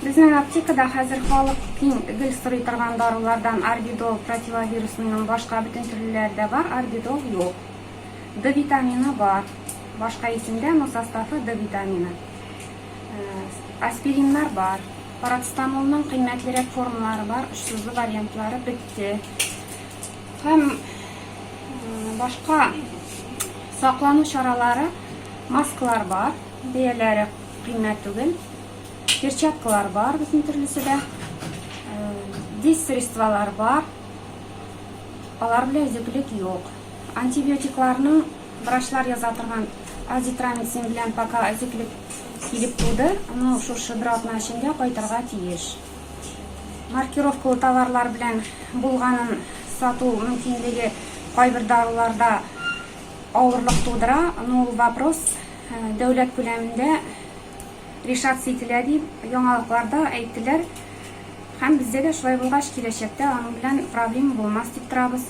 Безнең аптекада хәзер халык киң гел сорый торган дарулардан Арбидол противовирусныйның башка бөтен төрлеләре дә бар, Арбидол юк. Д витамины бар. Башка исемдә, но составы Д витамины. Аспириннар бар. Парацетамолның кыйммәтлерәк формалары бар, очсызлы вариантлары бетте. Һәм башка саклану чаралары, маскалар бар, бәяләре кыйммәт түгел. Перчаткалар бар бөтен төрлесе дә. Дез средстволар бар. Алар белән өзеклек юк. Антибиотикларның врачлар яза торган азитромицин белән пока өзеклек килеп туды, но шушы бер атна эчендә кайтырга тиеш. Маркировкалы товарлар белән булганын сату мөмкинлеге кайбер даруларда авырлык тудыра, но ул вопрос дәүләт күләмендә решаться ителә дип яңалыкларда әйттеләр. Һәм бездә дә шулай булгач, киләчәктә аның белән проблема булмас дип торабыз.